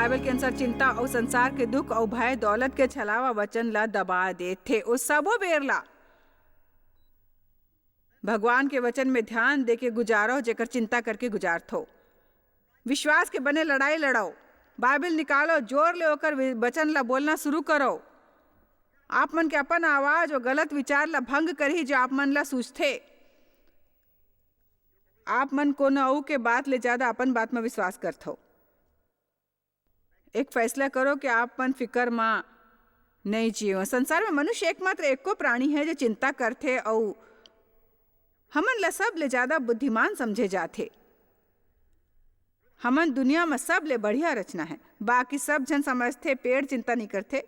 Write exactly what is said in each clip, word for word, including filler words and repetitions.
Bible के अनुसार चिंता अउ संसार के दुख अउ भय दौलत के छलावा वचन ला दबा देथे। ओ सबो बेर ला भगवान के वचन में ध्यान देके गुजारो, जेकर चिंता करके गुजारथो। विश्वास के बने लड़ाई लड़ो, बाइबल निकालो, जोर ले ओकर वि-, वचन ला बोलना शुरू करो। आप मन के अपन आवाज अउ गलत विचार ला भंग करही, जो आप मन ला सूझथे। आप मन कोनो अऊ के बात ले ज्यादा अपन बात म विश्वास करथव। एक फैसला करो कि आप मन फिकर म नइ जियो। संसार में मनुष्य एकमात्र एको प्राणी है, जो चिंता करथे, अऊ हमन ला सब ले ज्यादा बुद्धिमान समझे जाथे। हमन दुनिया म सब ले बढ़िया रचना है। बाकी सब झन समझथे, पेड़ चिंता नइ करथे,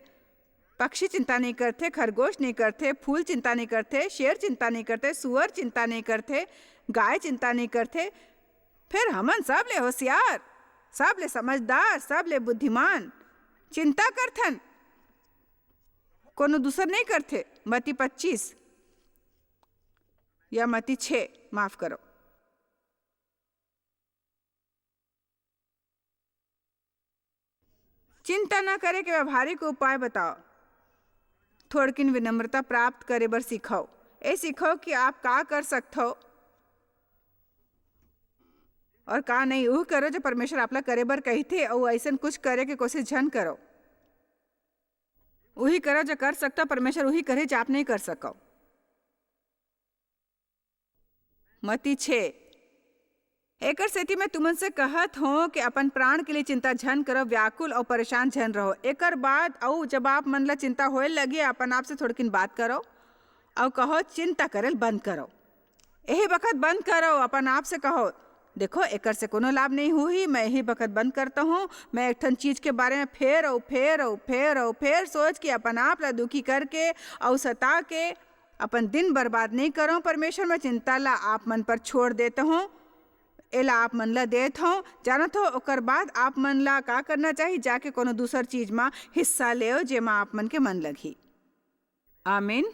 पक्षी चिंता नइ करथे, खरगोश नइ करथे, फूल चिंता नइ करथे, शेर चिंता नइ करथे, सुअर चिंता नइ करथे, गाय चिंता नइ करथे। फेर हमन सब ले होशियार, सब ले समझदार, सब ले बुद्धिमान चिंता करथन, कोनो दूसर नइ करथे। मती पच्चीस या मती छे, माफ करो। चिंता न करे के व्यवहारिक उपाय बताओ। थोड़किन विनम्रता प्राप्त करे बर सीखव। ए सीखव कि आप का कर सकथव और का नहीं। उह करो जो परमेश्वर आपला करे बर कहिथे, अउ अइसन कुछ करे के कोशिश झन करो। उही करो जो कर सकथव परमेश्वर, उही करे जो आप नहीं कर सकव। मती छे। एकर सेती मैं तुमन से कहत हों कि अपन प्राण के लिए चिंता झन करो, व्याकुल अउ परेशान झन रहो। एकर बाद अउ जब आप मन ला चिंता होए लगे, अपन आप से थोड़किन बात करो अउ कहो, "चिंता करेल बंद करो।" यही बखत बंद करो, अपन आप से कहो, "देखो, एकर से कोनो लाभ नहीं हुई, मैं यही बखत बंद करता हूँ। मैं एक ठन चीज के बारे में फेर अउ फेर अउ फेर अउ फेर सोच के अपन आप ला दुखी करके अउ सता के अपन दिन बर्बाद नहीं करो। परमेश्वर, मैं चिंता ला आप मन पर छोड़ देता हूँ, एला आप मन ला देत हूँ।" जानत हो, ओकर बाद आप मन ला का करना चाहिए? जाके कोनो दूसर चीज मा हिस्सा लेओ, जेमा आप मन के मन लगही। आमीन।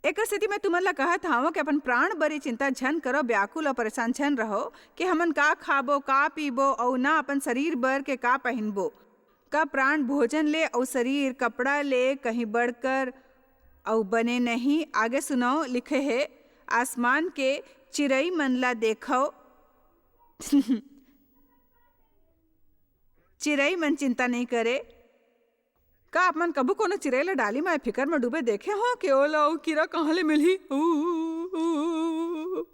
एकर सेती मैं तुमन ला कहत हावों कि अपन प्राण बरी चिंता झन करो, व्याकुल अउ परेशान झन रहो कि हमन का खाबो, का पीबो, अउ ना अपन शरीर बर के का पहिनबो। का प्राण भोजन ले अउ शरीर कपड़ा ले कहीं बढ़कर अउ बने नहीं? आगे सुनो, लिखे हे, "आसमान के चिरई मन ला देखो।" चिरई मन चिंता नहीं करे। का आप मन कभू कोनो चिरई ला डाली म फिकर म डूबे देखे हो कि ओला अउ कीरा कहाँ ले मिलही? ऊ, ऊ, ऊ, ऊ।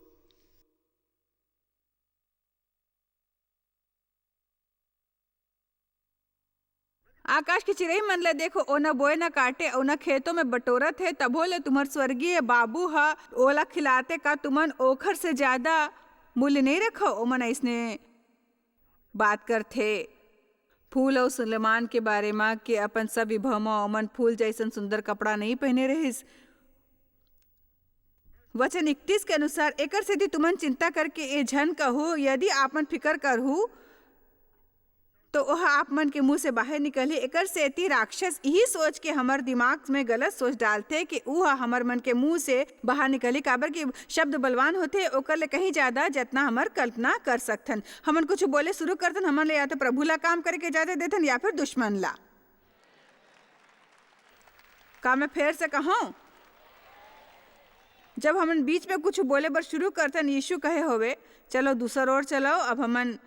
आकाश के चिरई मन ला देखो, ओ न बोए, न काटे, अउ न खेतों में बटोरत हे, तभो ले तुम्हर स्वर्गीय बाबू ह ओला खिलाथे। का तुमन ओखर से ज्यादा मूल्य नहीं रखो? ओमन अइसने बात करथे। फूल अउ सुलेमान के बारे म, के अपन सब विभव म ओमन फूल जइसन सुंदर कपड़ा नइ पहिने रहिस। वचन इकतीस के अनुसार, "एकर सेती तुमन चिंता करके ए झन कहू, यदि आपमन फिकर करहू, तो ओह आप मन के मुंह से बाहर निकलही।" एकर सेती राक्षस इही सोच के हमर दिमाग में गलत सोच डालथे कि ऊ ह हमर मन के मुंह से बाहर निकलही, काबर कि शब्द बलवान होथे, ओकर ले कहीं ज्यादा, जतना हमर कल्पना कर सकथन। हमन कुछ बोले शुरू करथन, हमन ले या तो प्रभु ला काम करे के इजाजत देथन या फिर दुश्मन ला। का मैं फेर से कहूं? जब हमन बीच में कुछ बोले बर शुरू करथन, यीशु कहे होवे, "चलो दूसर ओर चलो, अब हमन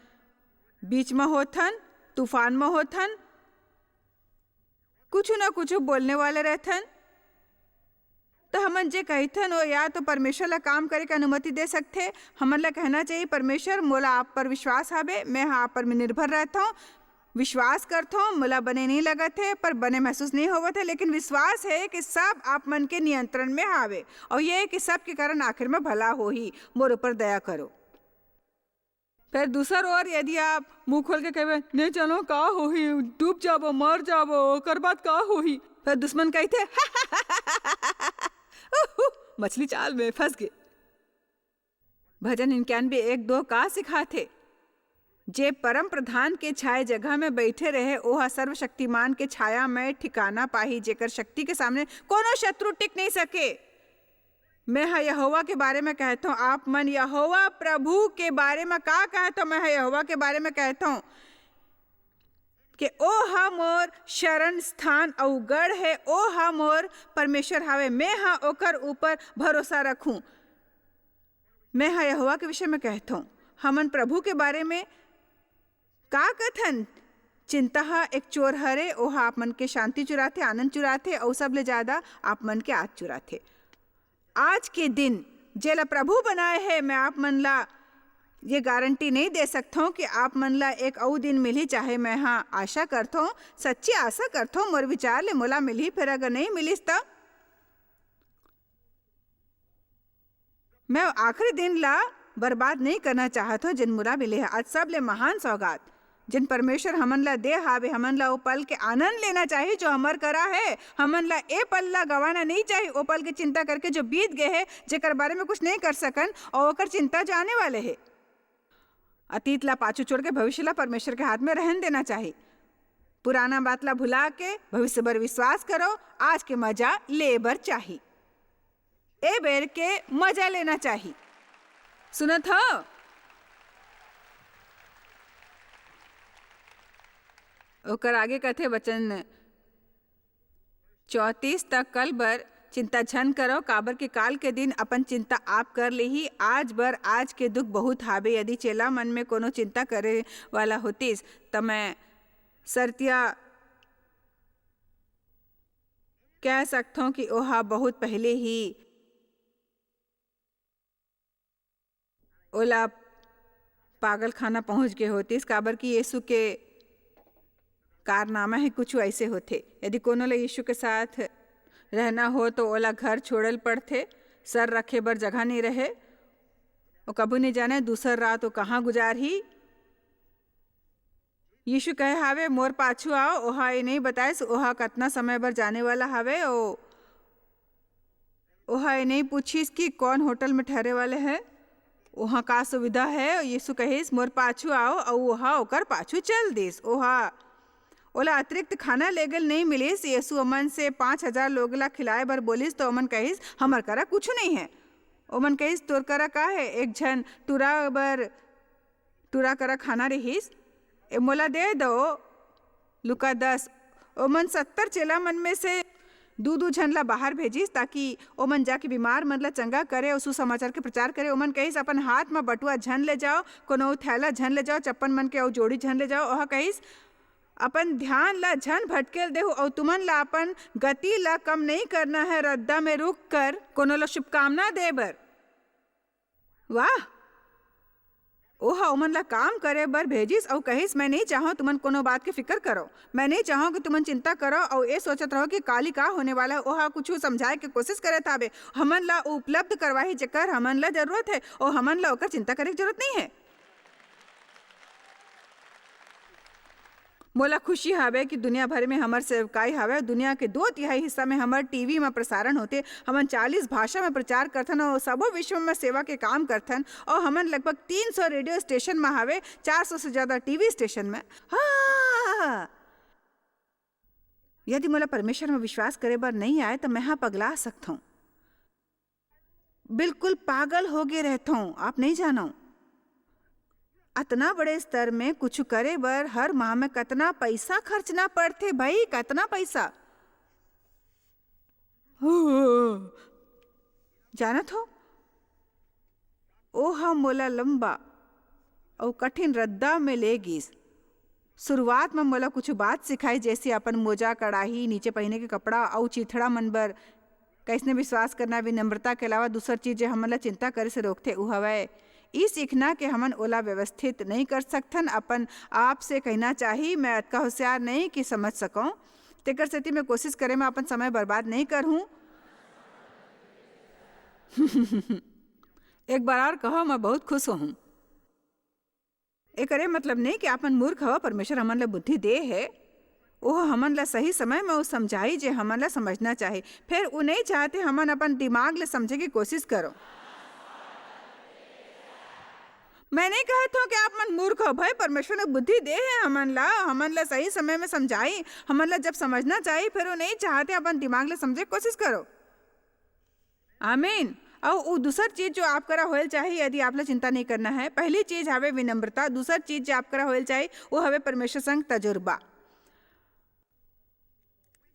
बीच म होथन, तूफान म होथन, कुछु न कुछु बोलने वाले रहथन।" त हमन जे कहिथन, वो या तो परमेश्वर ला काम करे के अनुमति दे सकथे। हमन ला कहना चाहिए, "परमेश्वर, मोला आप पर विश्वास हावे, मैं ह आप पर निर्भर रहथंव, विश्वास करथंव, मोला बने नहीं लगत हे, पर बने महसूस नहीं होवत हे, लेकिन विश्वास हे कि सब आप मन के नियंत्रण में हावे, और ये कि सब के कारण आखिर में भला होही। मोर ऊपर दया करो।" फिर दूसर ओर यदि आप मुंह खोल के कहबे, "नहीं चलो, का होही? डूब जाबो, मर जाबो, ओकर बाद का होही?" फिर दुश्मन कहिथे, "उहु, मछली चाल में फंस गे।" भजन इक्यानवे एक दो का सिखाथे? "जे परम प्रधान के छाए जगह में बैठे रहे, ओह सर्वशक्तिमान के छाया में ठिकाना पाही, जेकर शक्ति के सामने कोनो शत्रु टिक नहीं सके।" मैं ह यहोवा के बारे में कहत हूँ। आप मन यहोवा प्रभु के बारे में का कहत हो? मैं ह यहोवा के बारे में कहत हूँ कि ओ ह मोर शरण स्थान अउ गढ़ हे, ओ ह मोर परमेश्वर हवे, मैं ह ओकर ऊपर भरोसा रखूं। मैं ह यहोवा के विषय में कहत हूँ। हमन प्रभु के बारे में का कथन? चिंता ह एक चोर हरे, ओह आप मन के शांति चुराथे, आनंद चुराथे, अउ सबले ज्यादा आप मन के आत चुराथे। आज के दिन जेला प्रभु बनाए हे, मैं आप मन ला ये गारंटी नहीं दे सकथों कि आप मन ला एक अउ दिन मिलही, चाहे मैं हा आशा करथों, सच्ची आशा करथों, मोर विचार ले मोला मिलही, फेर अगर नहीं मिलिस त मैं आखिरी दिन ला बर्बाद नहीं करना चाहत हूँ, जेन मोला मिले हे आज सबले महान सौगात, जेन परमेश्वर हमन ला दे हावे, हमन ला ओ पल के आनंद लेना चाही जो हमर करा हे। हमन ला ए पल ला गंवाना नहीं चाही, ओ पल के चिंता करके जो बीत गए हे, जेकर बारे में कुछ नहीं कर सकन, और ओकर चिंता जो आने वाले हे। अतीत ला पाछू छोड़ के भविष्य ला परमेश्वर के हाथ में रहन देना चाही। पुराना बात ला भुला के भविष्य बर विश्वास करो, आज के मजा ले बर चाही। ए बेर के मजा लेना चाही। सुनत हो? ओकर आगे कथे वचन चौंतीस, "त कल बर चिंता झन करो, काबर के काल के दिन अपन चिंता आप कर लेही। आज बर आज के दुख बहुत हावे।" यदि चेला मन में कोनो चिंता करे वाला होतिस, त मैं सरतिया कह सकथों कि ओहा बहुत पहले ही ओला पागलखाना पहुंच गे होतिस, काबर कि यीशु के कारनामा हे कुछ ऐसे होथे। यदि कोनो ला यीशु के साथ रहना हो तो ओला घर छोड़ल पड़थे, सर रखे बर जगह नहीं रहे, वो कभू नहीं जाने दूसर रात वो कहाँ गुजारही। यीशु कहे हावे, "मोर पाछू आओ।" ओहा ये नहीं बताइस ओहा कतना समय बर जाने वाला हावे। ओ ओहा ये नहीं पूछिस कि कौन होटल में ठहरे वाले हैं, ओहा का सुविधा है। यीशु कहिस, "मोर पाछू आओ," अउ ओहा ओकर पाछू चल दिस। ओहा ओला अतिरिक्त खाना लेगल नहीं मिलिस। यीशु ओमन से पाँच हजार लोग ला खिलाए बर बोलिस, तो ओमन कहिस, "हमर करा कुछ नहीं है।" ओमन कहिस, "तोर करा का है? एक झन टूरा बर टूरा करा खाना रिहिस, ए मोला दे दो।" लुका दस। ओमन सत्तर चेला मन में से दू दू झन ला बाहर भेजिस, ताकि ओमन जाके बीमार मन ला चंगा करे अउ सुसमाचार के प्रचार करे। ओमन कहिस, "अपन हाथ म बटुआ झन ले जाओ, कोनो थैला झन ले जाओ, चप्पन मन के अउ जोड़ी झन ले जाओ।" ओह कहिस, "अपन ध्यान ला झन भटकेल देहू, अउ तुमन ला अपन गति ला कम नहीं करना है। रद्दा में रुक कर कोनो ला शुभकामना दे बर।" वाह! ओह ओमन ला काम करे बर भेजिस अउ कहिस, "मैं नहीं चाहूं तुमन कोनो बात के फिकर करो। मैं नहीं चाहूं कि तुमन चिंता करो अउ ए सोचत रहो कि काली का होने वाला है।" ओह कुछ समझाए के कोशिश करत हावे। हमन ला उपलब्ध करवाही, जेकर हमन ला जरूरत है, अउ हमन ला ओकर चिंता करे के जरूरत नहीं है। मोला खुशी हावे कि दुनिया भर में हमर सेवकाई हावे। दुनिया के दो तिहाई हिस्सा में हमर टीवी में प्रसारण होथे। हमन चालीस भाषा में प्रचार करथन अउ सबो विश्व में सेवा के काम करथन। अउ हमन लगभग तीन सौ रेडियो स्टेशन में हावे, चार सौ से ज्यादा टीवी स्टेशन में। हाँ! यदि मोला परमेश्वर में विश्वास करे बर नहीं आए, त मैं हा पगला सकथौं। बिल्कुल पागल हो गे रहथौं, आप नहीं जानव। अतना बड़े स्तर में कुछ करे बर हर माह में कतना पैसा खर्चना पड़थे भाई, कतना पैसा। जानत हो, ओ ह मोला लंबा अउ कठिन रद्दा में ले गिस। शुरुआत म मोला कुछ बात सिखाई, जैसे अपन मोजा, कड़ाही, नीचे पहिने के कपड़ा अउ चिथड़ा मन बर कइसने विश्वास करना। विनम्रता के अलावा दूसर चीज, जे हमन ला चिंता करे से रोकथे, उ हवय ई सीखना के हमन ओला व्यवस्थित नइ कर सकथन। अपन आप से कहना चाही, "मैं अतका होशियार नइ कि समझ सकौं।" तेकर सेती मैं कोशिश करे म अपन समय बर्बाद नइ करहूं। एक बार और कहो, मैं बहुत खुश हूं। एकर ए मतलब नइ कि आप मन मूर्ख हव, परमेश्वर हमन ला बुद्धि दे हे, ओह हमन ला सही समय म उ समझाही, जे हमन ला समझना चाही। फेर उ नइ चाहथे हमन अपन दिमाग ले समझे के कोशिश करो। मैं नइ कहत हौं कि आप मन मूर्ख हो भाई, परमेश्वर ने बुद्धि दे हे हमन ला, हमन ला सही समय में समझाही, हमन ला जब समझना चाही, फेर उ नइ चाहथे अपन दिमाग ले समझे के कोशिश करो। आमीन। अउ उ दूसर चीज जो आप करा होयल चाही, यदि आप ला चिंता नहीं करना है, पहली चीज हवे विनम्रता, दूसर चीज जो आप करा होयल चाही, वो हवे परमेश्वर संग तजुर्बा।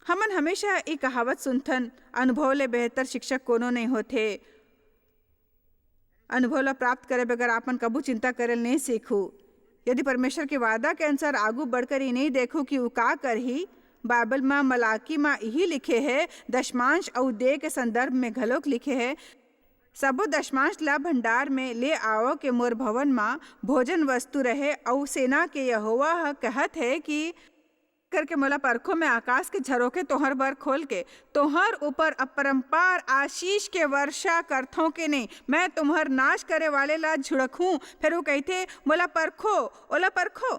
हमन हमेशा ये कहावत सुनथन, "अनुभव ले बेहतर शिक्षक कोनो नहीं होथे।" अनुभव ला प्राप्त करे बगैर आपन कभू चिंता करे नहीं सीखू। यदि परमेश्वर के वादा के अनुसार आगू बढ़कर ये नहीं देखू कि उ का करही, बाइबल म मलाकी म इही लिखे है, दशमांश अउ दे के संदर्भ में घलोक लिखे है, "सबो दशमांश ला भंडार में ले आओ के मोर भवन म भोजन वस्तु रहे, अउ सेना के यहोवा ह कहत है कि करके मोला परखो, मैं आकाश के झरोखे तोहर बर खोल के तोहर ऊपर अपरंपार आशीष के वर्षा करथों के नहीं, मैं तुम्हर नाश करे वाले ला झुड़कहूं।" फिर वो कहथे, "मोला परखो, ओला परखो।"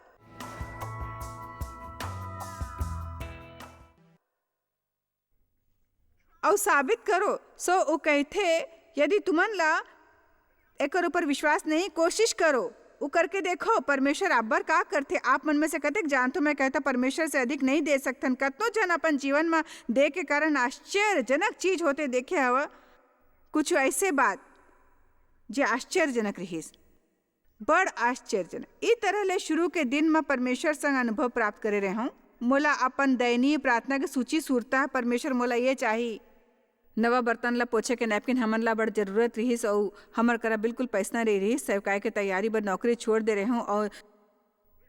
अउ साबित करो। सो वो कहथे, "यदि तुमन ला एकर ऊपर विश्वास नहीं, कोशिश करो, वो करके देखो, परमेश्वर आप बर का करथे।" आप मन में से कतेक जानथो, मैं कहता, परमेश्वर से अधिक नहीं दे सकथन। कतनो झन अपन जीवन में दे के कारण आश्चर्यजनक चीज होते देखे हवा। कुछ ऐसे बात जे आश्चर्यजनक रहिस, बड़ आश्चर्यजनक। ई तरह ले शुरू के दिन म परमेश्वर संग अनुभव प्राप्त करे रहे हूँ। मोला अपन दयनीय प्रार्थना के सूची सुरता है, "परमेश्वर, मोला ये चाही।" नवा बर्तन ला पोछे के नैपकिन हमन ला बड़ जरूरत रिहिस, अउ हमर करा बिल्कुल पैसा नहीं रिहिस। सेवकाई के तैयारी बर नौकरी छोड़ दे रहे हूँ, अउ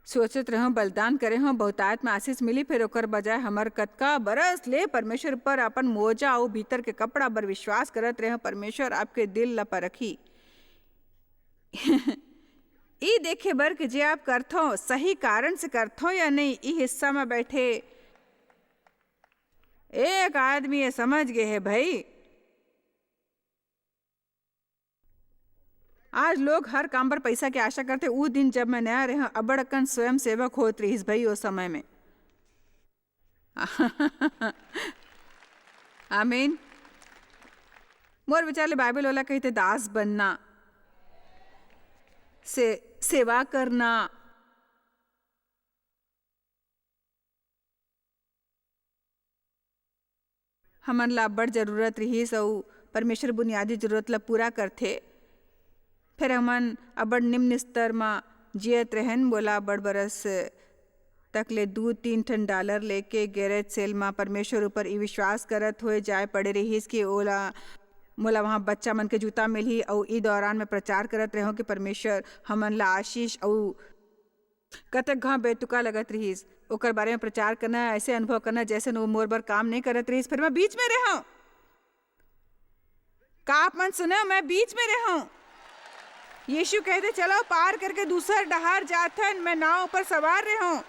सोचत रहे हूँ, बलिदान करे हूँ, बहुतायत में आशीष मिली, फिर ओकर बजाय हमर कतका बरस ले परमेश्वर पर अपन मोजा अउ भीतर के कपड़ा बर विश्वास करत रहे हूँ। परमेश्वर आपके दिल ला परखी। ई देखे बर कि जे आप करथो, सही कारण से करथो या नहीं, ई हिस्सा में बैठे एक आदमी ये समझ गए है भाई। आज लोग हर काम पर पैसा के आशा करथे। ऊ दिन जब मैं नया रहे, अबड़ अकन स्वयं सेवक होत रहिस भाई, ओ समय में। आमीन। मोर विचार ले बाइबल वाला कहते, दास बनना, से, सेवा करना। हमन ला अब्बड़ जरूरत रिहिस, अऊ परमेश्वर बुनियादी जरूरत ला पूरा करथे। फेर हमन अब्बड़ निम्न स्तर म जियत रहेन। मोला अब्बड़ बरस तक ले दू तीन ठन डॉलर लेके गैरेज सेल म परमेश्वर ऊपर ई विश्वास करत होए जाए पड़े रिहिस कि ओला, मोला वहाँ बच्चा मन के जूता मिलही। अऊ ई दौरान मैं प्रचार करत रहेंव कि परमेश्वर हमन ला आशीष अऊ कतक घांव बेतुका लगत रिहिस। ओकर बारे में प्रचार करना, ऐसे अनुभव करना, जैसे वो मोर बर काम नहीं करत रिहिस। फिर मैं बीच में रहंव। का आप मन सुने? मैं बीच में रहंव। यीशु कहते, "चलो, पार करके दूसर डहार जाथन।" मैं नाव पर सवार रहंव।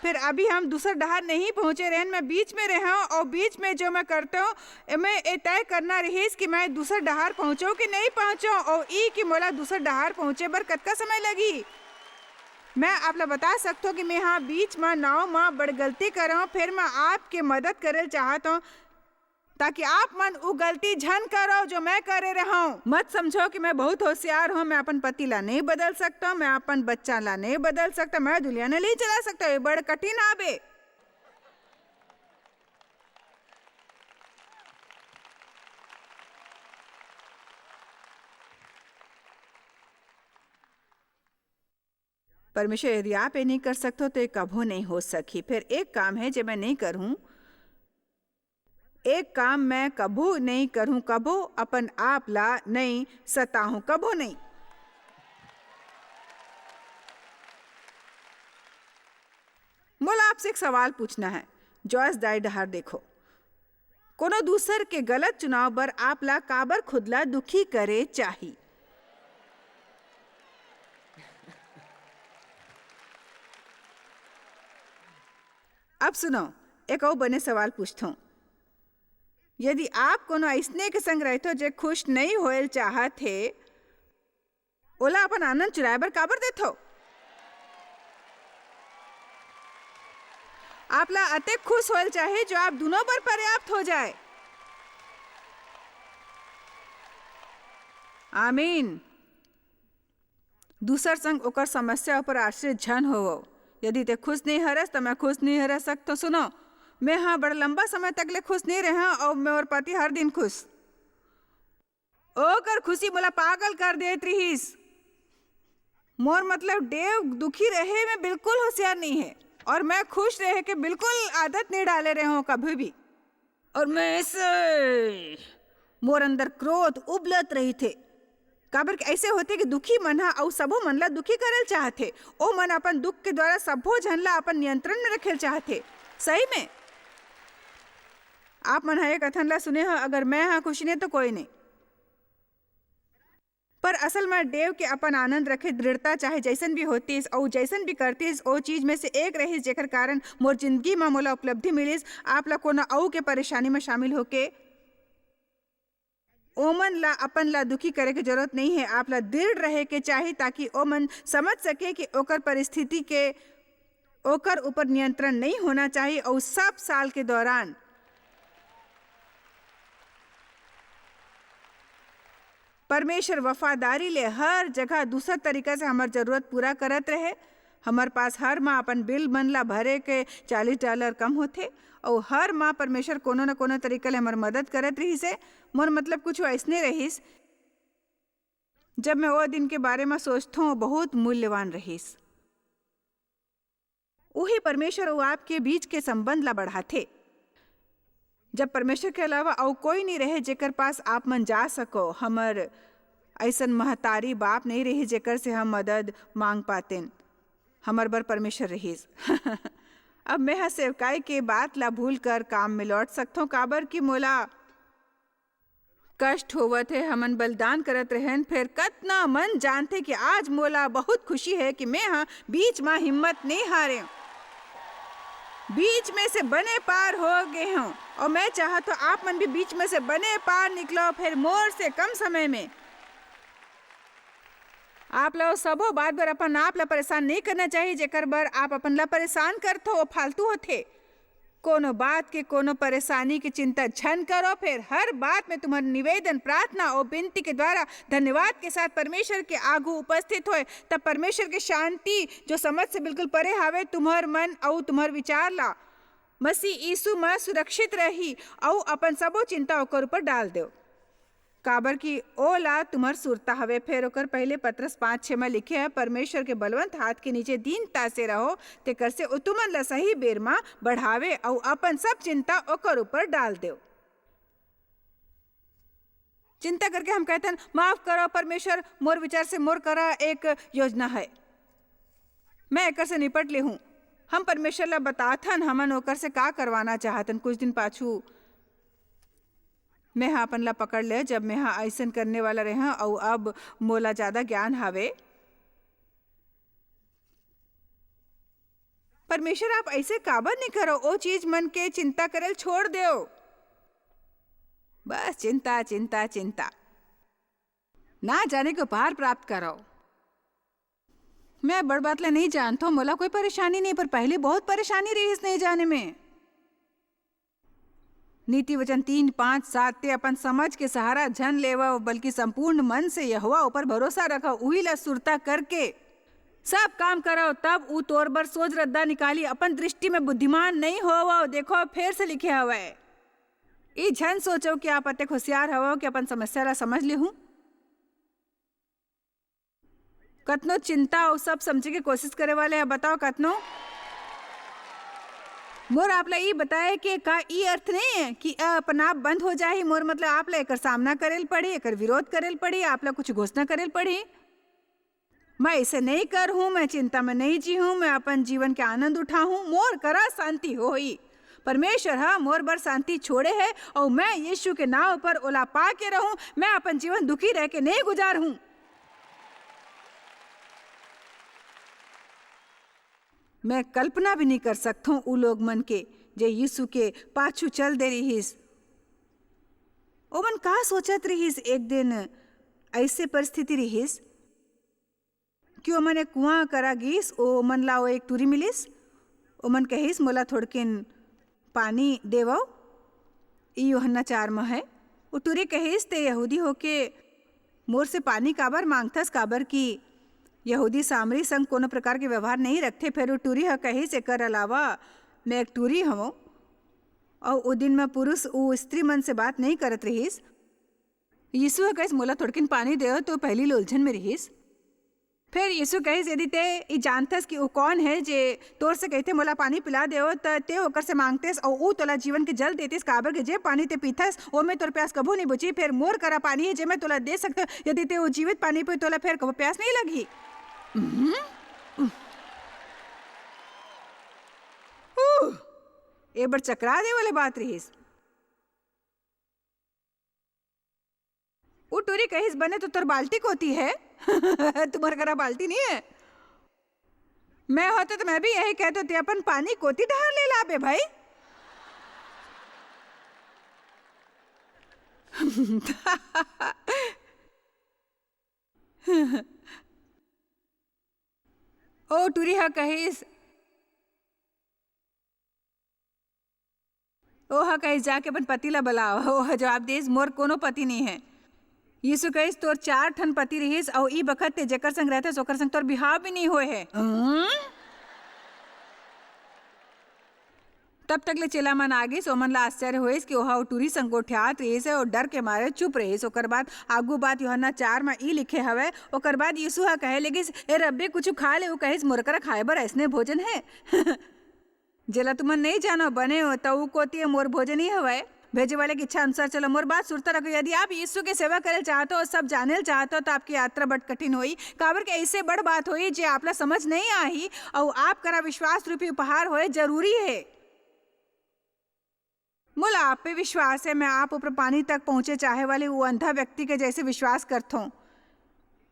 फिर अभी हम दूसर डहार नहीं पहुंचे रहन, मैं बीच में रहंव, और बीच में जो मैं करते हूँ, मैं ये तय करना रहिस कि मैं दूसर डहार पहुंचो कि नहीं पहुंचो, और ई कि मोला दूसर डहार पहुंचे बर कतका समय लगी। मैं आप ला बता सकथों कि मैं हाँ बीच म नाव म बड़ गलती करंव, फिर मैं आपके मदद करे ल चाहत हूँ, ताकि आप मन उ गलती झन करो जो मैं करे रहंव। मत समझो कि मैं बहुत होशियार हूँ, मैं अपन पति ला नहीं बदल सकता, मैं अपन बच्चा ला नहीं बदल सकता, मैं दुनिया ने नहीं चला सकता, ये बड़ कठिन आबे। परमेश्वर, यदि आप ये नहीं कर सकते हो, तो ये कभू नहीं हो सकी। फिर एक काम है, जो मैं नहीं करूँ, एक काम मैं कभू नहीं करूँ, कभू अपन आप ला नहीं सताहूँ, कभू नहीं। मोला आपसे एक सवाल पूछना है, जॉयस दाई डहार देखो, कोनो दूसर के गलत चुनाव बर आप ला काबर खुद ला दुखी करे चाही? अब सुनो, एक अउ बने सवाल पूछथों। यदि आप कोनो अइसने के संग रहथो, जे खुश नहीं होयल चाहत हे, ओला अपन आनंद चुराए बर काबर देथो? आप ला अतेक खुश होयल चाही, जो आप दुनों बर पर्याप्त हो जाए। आमीन। दूसर संग ओकर समस्या ऊपर आश्रित झन होवो। यदि ते खुश नहीं हरस, त मैं खुश नहीं रह सकतो। सुनो, मैं हाँ बड़ लंबा समय तक ले खुश नहीं रहा, और मैं और पति हर दिन खुश। ओकर खुशी मोला पागल कर देत रिहिस। मोर मतलब, डेव दुखी रहे में बिल्कुल होशियार नहीं है, और मैं खुश रहे के बिल्कुल आदत नहीं डाले रहे हूँ कभी भी। और मैं ऐसे, मोर अंदर क्रोध उबलत रहिथे, काबर कि ऐसे होथे कि दुखी मन ह अउ सबो मन ला दुखी करल चाहथे। ओ मन अपन दुख के द्वारा सब्बो झन ला अपन नियंत्रण में रखेल चाहथे। सही में, आप मन ह एक अथन ला सुने ह, "अगर मैं ह खुशी नहीं तो कोई नहीं।" पर असल में डेव के अपन आनंद रखे दृढ़ता, चाहे जैसन भी होतिस अउ जैसन भी करतिस, ओ चीज में से एक रहिस, जेकर कारण मोर जिंदगी म मोला उपलब्धि मिलिस। आप ला कोनो अऊ के परेशानी में शामिल होके ओमन ला, अपन ला दुखी करे के जरूरत नहीं है। आप ला दृढ़ रहे के चाही, ताकि ओमन समझ सके कि ओकर परिस्थिति के, ओकर ऊपर नियंत्रण नहीं होना चाही। अउ सब साल के दौरान परमेश्वर वफादारी ले हर जगह दूसर तरीका से हमर जरूरत पूरा करत रहे। हमर पास हर माह अपन बिल मन ला भरे के चालीस डॉलर कम होथे, अउ हर माह परमेश्वर कोनो न कोनो तरीका ले हमर मदद करत रहिस हे। मोर मतलब, कुछ अइसने रहिस, जब मैं ओ दिन के बारे म सोचथों, बहुत मूल्यवान रहिस। उही परमेश्वर अउ आपके बीच के संबंध ला बढ़ाथे। जब परमेश्वर के अलावा अउ कोई नहीं रहे, जेकर पास आप मन जा सको, हमर अइसन महतारी बाप नहीं रहिस, जेकर से हम मदद मांग पातेन। हमर बर परमेश्वर रहिस। अब मैं ह सेवकाई के बात ला भूल कर काम में लौट सकथों, काबर कि मोला कष्ट होवत हे। हमन बलिदान करत रहेन, फेर कतना मन जानथे कि आज मोला बहुत खुशी हे कि मैं ह बीच म हिम्मत नहीं हारे, बीच में से बने पार हो गे हूँ। और मैं चाहत हूँ, आप मन भी बीच में से बने पार निकलो, फेर मोर से कम समय में। आप ला ओ सबो बात बर अपन आप ला परेशान नहीं करना चाहिए, जेकर बर आप अपन ला परेशान करथो, वो फालतू होथे। कोनो बात के, कोनो परेशानी के चिंता झन करो, फेर हर बात में तुम्हार निवेदन, प्रार्थना और विनती के द्वारा धन्यवाद के साथ परमेश्वर के आगू उपस्थित होए, तब परमेश्वर के शांति, जो समझ से बिल्कुल परे हावे, तुम्हार मन अउ तुम्हार विचार ला मसीह यीशु म सुरक्षित रही, अउ अपन सबो चिंता ओकर ऊपर डाल देव, काबर कि ओला तुम्हर सुरता हवे। फेर ओकर पहले पतरस पाँच छः म लिखे हे, "परमेश्वर के बलवंत हाथ के नीचे दीनता से रहो, तेकर से ओ तुमन ला सही बेर म बढ़ावे अउ अपन सब चिंता ओकर ऊपर डाल देव।" चिंता करके हम कहथन, "माफ करो परमेश्वर, मोर विचार से मोर करा एक योजना है, मैं एकर से निपट लेहूं।" हम परमेश्वर ला बताथन, हमन ओकर से का करवाना चाहतन। कुछ दिन पाछू मैं ह अपन ला पकड़ ले, जब मैं ह अइसन करने वाला रेहा, अउ अब मोला ज्यादा ज्ञान हावे। परमेश्वर, आप ऐसे काबर नहीं करो? ओ चीज मन के चिंता करल छोड़ देव। बस चिंता, चिंता, चिंता। ना जाने के उपहार प्राप्त करो। मैं बड़ बात ला नहीं जानथो, मोला कोई परेशानी नहीं, पर पहले बहुत परेशानी रहिस नहीं जाने में। नीति वचन तीन, पाँच, सात, ते अपन समझ के सहारा झन लेवव, बल्कि संपूर्ण मन से यहोवा ऊपर भरोसा रखव, उही ला सुरता करके सब काम करव, तब ऊ तोर बर सोझ रद्दा निकाली। अपन दृष्टि में बुद्धिमान नहीं होवव। देखो, फेर से लिखे हवय, ई झन सोचव कि आप अतेक होशियार हवव कि अपन समस्या ला समझ लेहू। कतनो चिंता अउ सब समझे के कोशिश करे वाले हैं, बताओ कतनो। मोर आप ला ई बताए के का ई अर्थ नहीं है कि अ, अपन आप बंद हो जाही? मोर मतलब, आप ला एकर सामना करे ल पड़ही, एकर विरोध करे ल पड़ही, आप ला कुछ घोषणा करे ल पड़ही। मैं ऐसे नहीं कर हूँ, मैं चिंता में नहीं जी हूँ, मैं अपन जीवन के आनंद उठा हूँ, मोर करा शांति होही। परमेश्वर ह मोर बर शांति छोड़े है, और मैं यीशु के नाव पर ओला पा के रहूं। मैं अपन जीवन दुखी रह के नहीं गुजार हूं। मैं कल्पना भी नहीं कर सकथों उ लोग मन के, जे यीशु के पाछू चल दे रिहिस। ओमन का सोचत रिहिस? एक दिन ऐसे परिस्थिति रिहिस कि ओमन एक कुआं करा गिस, ओमन ला ओ एक टूरी मिलिस। ओमन कहिस, "मोला थोड़किन पानी देवव।" ई यूहन्ना चार म है। ओ टूरी कहिस, "ते यहूदी होके मोर से पानी काबर मांगथस? काबर कि यहूदी सामरी संग कोनो प्रकार के व्यवहार नहीं रखथे।" फेर ओ टूरी ह कहिस, "एकर अलावा मैं एक टूरी हवं।" अउ ओ दिन म पुरुष ओ स्त्री मन से बात नहीं करत रिहिस। यीशु ह कहिस, "मोला थोड़किन पानी देव," तो पहली ले उलझन में रिहिस। फिर यीशु कहिस, "यदि ते ई जानथस कि वो कौन है जे तोर से कहिथे, 'मोला पानी पिला देव,' त ते ओकर से मांगतेस, अऊ ऊ तोला जीवन के जल देतिस, काबर के जे पानी ते पीथस, ओमे तोर प्यास कभू नहीं बुझी। फिर मोर करा पानी है, जे मैं तोला दे सकथव। यदि ते वो जीवित पानी पी, तोला फिर कभू प्यास नहीं लगही।" उम्म, उम्म। उह, ए बड़ चकरा दे वाले बात रिहिस। वो टूरी कहिस, "बने तो तोर बाल्टी कोती है।" तुम्हर करा बाल्टी नहीं है। मैं होते तो मैं भी यही कहते, "ते अपन पानी कोती ढार ले लाबे भाई।" ओ टूरी ह कहिस, ओह कहिस, "जाके अपन पति ला बलाव।" ओह जवाब देस, "मोर कोनो पति नहीं है।" यीशु कहिस, "तोर चार ठन पति रिहिस, अऊ ई बखत ते जेकर संग रहथस, ओकर संग तोर बिहाव भी नहीं होए है।" हम्म? तब तक ले चेला मन आ गिस, ओमन ला आश्चर्य होइस कि ओह ओ टूरी संग गोठियात रिहिस हे, अऊ डर के मारे चुप रिहिस। ओकर बाद आगू बात यूहन्ना चार म ई लिखे हवय, ओकर बाद यीशु ह कहे लगिस, "ए रब्बी, कुछु खा ले।" ऊ कहिस, "मोर करा खाए बर अइसने भोजन हे।" जेला तुमन नइं जानव, बने हो, त ऊ कोति मोर भोजन ही हवय। भेजे वाले के इच्छा अनुसार चलो। मोर बात सुरता रखो, यदि आप यीशु के सेवा करे चाहत हो अऊ सब जाने चाहत हो, त आपकी यात्रा बड़ कठिन होई, काबर के अइसे बड़ बात होई, जे आपला समझ नइं आही, अऊ आप करा विश्वास रूपी उपहार होए जरूरी हे। मोला आप पे विश्वास हे, मैं आप ऊपर पानी तक पहुंचे चाहे वाले वो अंधा व्यक्ति के जैसे विश्वास करथों।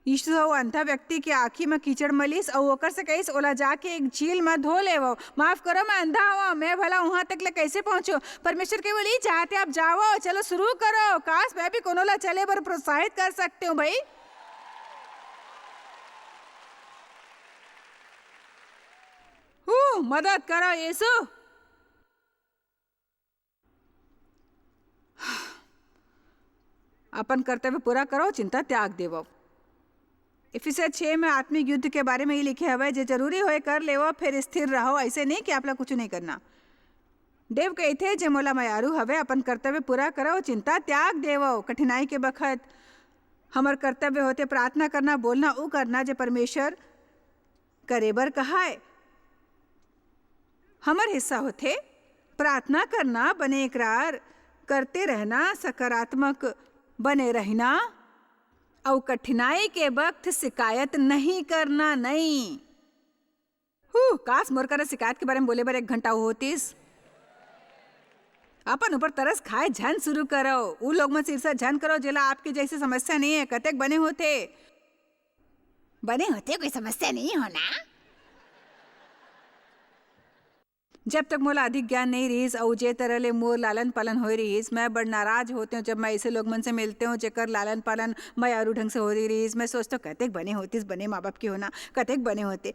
यीशु ह ओ अंधा व्यक्ति के आँखी म कीचड़ मलिस अऊ ओकर से कहिस, "ओला जाके एक झील म धो लेवव।" "माफ करो, मैं अंधा हवं, मैं भला उहाँ तक ले कइसे पहुँचों?" "परमेश्वर केवल ई चाहथे, आप जावव, चलो शुरू करो। काश, मैं भी कोनो ला चले बर प्रोत्साहित कर सकते हूँ, भाई।" हू, मदद करो, यीशु। अपन कर्तव्य पूरा करो, चिंता त्याग देवव। इफिसिया छह में आत्मिक युद्ध के बारे में ये लिखे हवय, "जे जरूरी होए, कर लेवव, फिर स्थिर रहव।" अइसे नहीं कि आपला कुछु नहीं करना। देव कहिथे, "जे मोला मयारू हवे, अपन कर्तव्य पूरा करव, चिंता त्याग देवव।" कठिनाई के बखत हमर कर्तव्य होथे प्रार्थना करना, बोलना, ऊ करना, जे परमेश्वर करे बर कहाय। हमर हिस्सा होथे प्रार्थना करना, बने इकरार करते रहना, सकारात्मक बने रहिना, अउ कठिनाई के बखत शिकायत नहीं करना, नहीं। हू, काश मोर करा शिकायत के बारे में बोले बर एक घंटा होतिस। अपन ऊपर तरस खाए झन शुरू करो। ऊ लोग मन से ईर्ष्या झन करो, जेला आपके जैसे समस्या नहीं है। कतेक बने होथे। बने होथे, कोई समस्या नहीं हो ना। जब तक मोला अधिक ज्ञान नहीं रिहिस अउ जे तरह ले मोर लालन पालन होए रिहिस, मैं बड़ नाराज होते हूँ जब मैं ऐसे लोग मन से मिलते हूँ जेकर लालन पालन मयारू ढंग से होए रिहिस। मैं सोचते हूँ, कतेक बने होतिस, बने माँ बाप के होना, कतेक बने होते।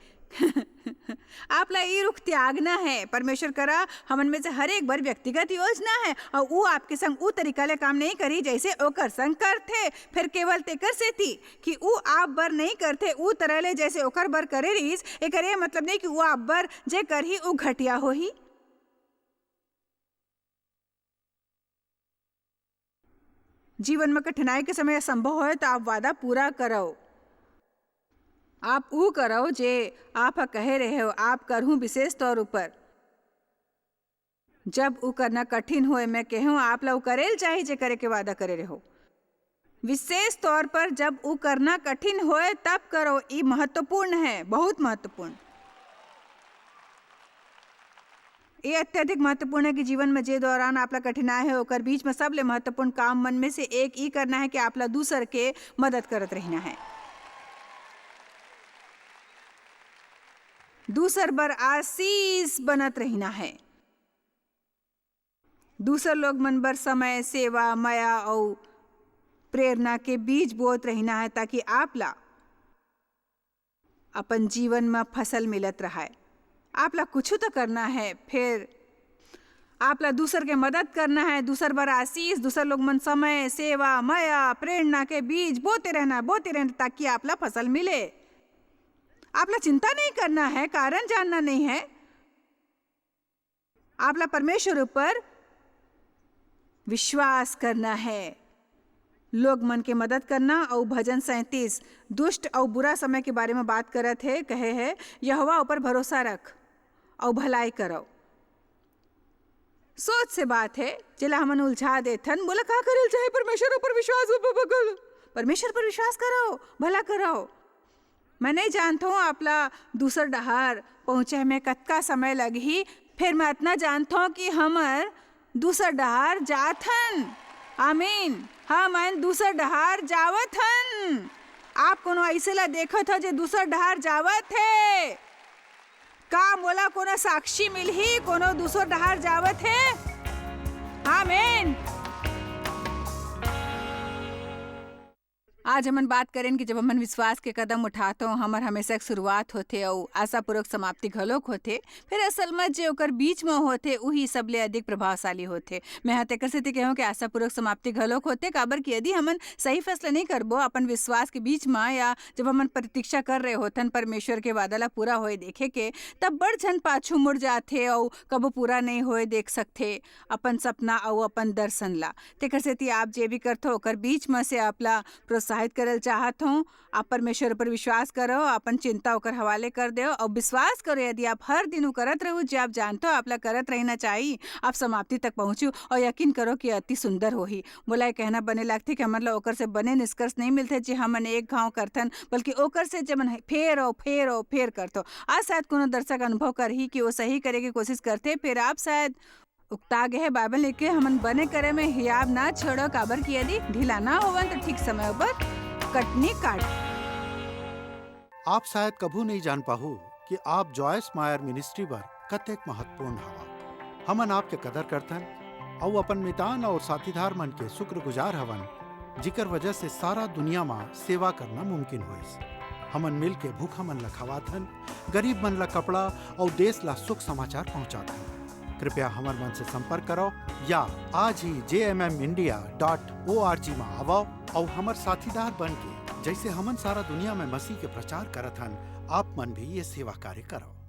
आपला ई रुख त्यागना है। परमेश्वर करा हमन में से हर एक बर व्यक्तिगत योजना है, अउ ऊ आपके संग ऊ तरीका ले काम नहीं करी, जैसे ओकर संग करथे। फिर केवल तेकर सेती कि ऊ आप बर नहीं करथे, ऊ तरह ले जैसे ओकर बर करे रिहिस, एकर ये मतलब नहीं कि ऊ आप बर जे करही, ऊ घटिया होही। जीवन में कठिनाई के समय असंभव होए, तो आप वादा पूरा करव। आप ऊ करव, जे आप ह कहे रहे हो, आप करहूँ। विशेष तौर ऊपर जब ऊ करना कठिन होए, मैं कहूँ, आप ला ऊ करेल चाही, जे करे के वादा करे रहो। विशेष तौर पर जब ऊ करना कठिन होए, तब करो। ई महत्वपूर्ण है, बहुत महत्वपूर्ण। ये अत्यधिक महत्वपूर्ण है कि जीवन में जे दौरान आपला कठिनाई है, ओकर बीच में सबले महत्वपूर्ण काम मन में से एक ई करना है कि आपला दूसर के मदद करत रहना है, दूसर बर आशीष बनत रहना है, दूसर लोग मन बर समय, सेवा, मया अउ प्रेरणा के बीज बोत रहना है, ताकि आपला अपन जीवन म फसल मिलत रहय। आप ला कुछु तो करना है, फिर आप ला दूसर के मदद करना है, दूसर बर आशीष, दूसर लोग मन समय, सेवा, मया, प्रेरणा के बीज बोते रहना है, बोते रहना, ताकि आप ला फसल मिले। आप ला चिंता नहीं करना है, कारण जानना नहीं है। आप ला परमेश्वर ऊपर विश्वास करना है। लोग मन के मदद करना। अउ भजन सैंतीस दुष्ट अउ बुरा समय के बारे में बात करत हे, कहे हे, "यहोवा ऊपर भरोसा रख अउ भलाई करव।" सोच से बात हे, जेला हमन उलझा देथन, बोला का करल चाहे परमेश्वर ऊपर विश्वास, ब-, ब-, ब-, परमेश्वर पर विश्वास करव, भला करव। मैं नहीं जानत हूँ आपला दूसर डहार पहुँचे में कतका समय लगही, फिर मैं अतना जानत हूँ कि हमर दूसर डहार जात हन। आमीन। हमन दूसर डहार जावत हन। आप कोनो ऐसे ला देखत हो जे दूसर डहार जावत हे? का मोला कोनो साक्षी मिलही, कोनो दूसर डहार जावत हे? आमीन। आज हमन बात करेन कि जब हमन विश्वास के कदम उठाथो, हमर हमेशा एक शुरुआत होथे अउ आशापूर्वक समाप्ति घलोक होथे। फिर असल में जे ओकर बीच में होथे, उही सबले अधिक प्रभावशाली होथे। मैं ह तेकर सेती कहूँ कि आशापूर्वक समाप्ति घलोक होथे, काबर कि यदि हमन सही फैसला नहीं करबो अपन विश्वास के बीच में, या जब हमन प्रतीक्षा कर रहे होथन परमेश्वर के वादा ला पूरा होए देखे के, तब बड़ झन पाछू मुड़ जाथे अउ कबो पूरा नहीं होए देख सकथे अपन सपना अउ अपन दर्शन ला। तेकर सेती आप जे भी करथो, ओकर बीच म से आप ला प्रोत्साहित करल चाहत हूँ। आप परमेश्वर पर विश्वास करो, अपन चिंता ओकर हवाले कर दो अउ विश्वास करो, यदि आप हर दिन वो करत रहू, जे आप जानते हो आप ला करत रहना चाहिए, आप समाप्ति तक पहुँचू अउ यकीन करो कि अति सुंदर होही। मोला ये कहना बने लगथे कि हमन ला ओकर से बने निष्कर्ष नहीं मिलथे, जे हमन एक घाव करथन, बल्कि ओकर से जे मन फेर अउ फेर अउ फेर करथो। आज शायद कोनो दर्शक अनुभव करही कि वो सही करे के कोशिश करथे, फिर आप शायद उक्ता गे हे बाइबल लिखे, "हमन बने करे में हियाब ना छोड़ो, काबर कि यदि ढीला ना होवन, तो ठीक समय पर कटनी काट।" आप शायद कभू नहीं जान पाहू कि आप जॉयस मायर मिनिस्ट्री बर कतेक महत्वपूर्ण हवा। हमन आपके कदर करथन अउ अपन मितान और साथीदार मन के शुक्रगुजार हवन, जिकर वजह से सारा दुनिया मा सेवा करना मुमकिन होइस। हमन मिल के भूखा मन ला खवाथन, गरीब मन ला कपड़ा और देश ला सुख समाचार पहुंचाथन। कृपया हमर मन से संपर्क करो या आज ही J M M India dot O R G मा आवो और हमर साथीदार बन के, जैसे हमन सारा दुनिया में मसीह के प्रचार करत हन, आप मन भी ये सेवा कार्य करो।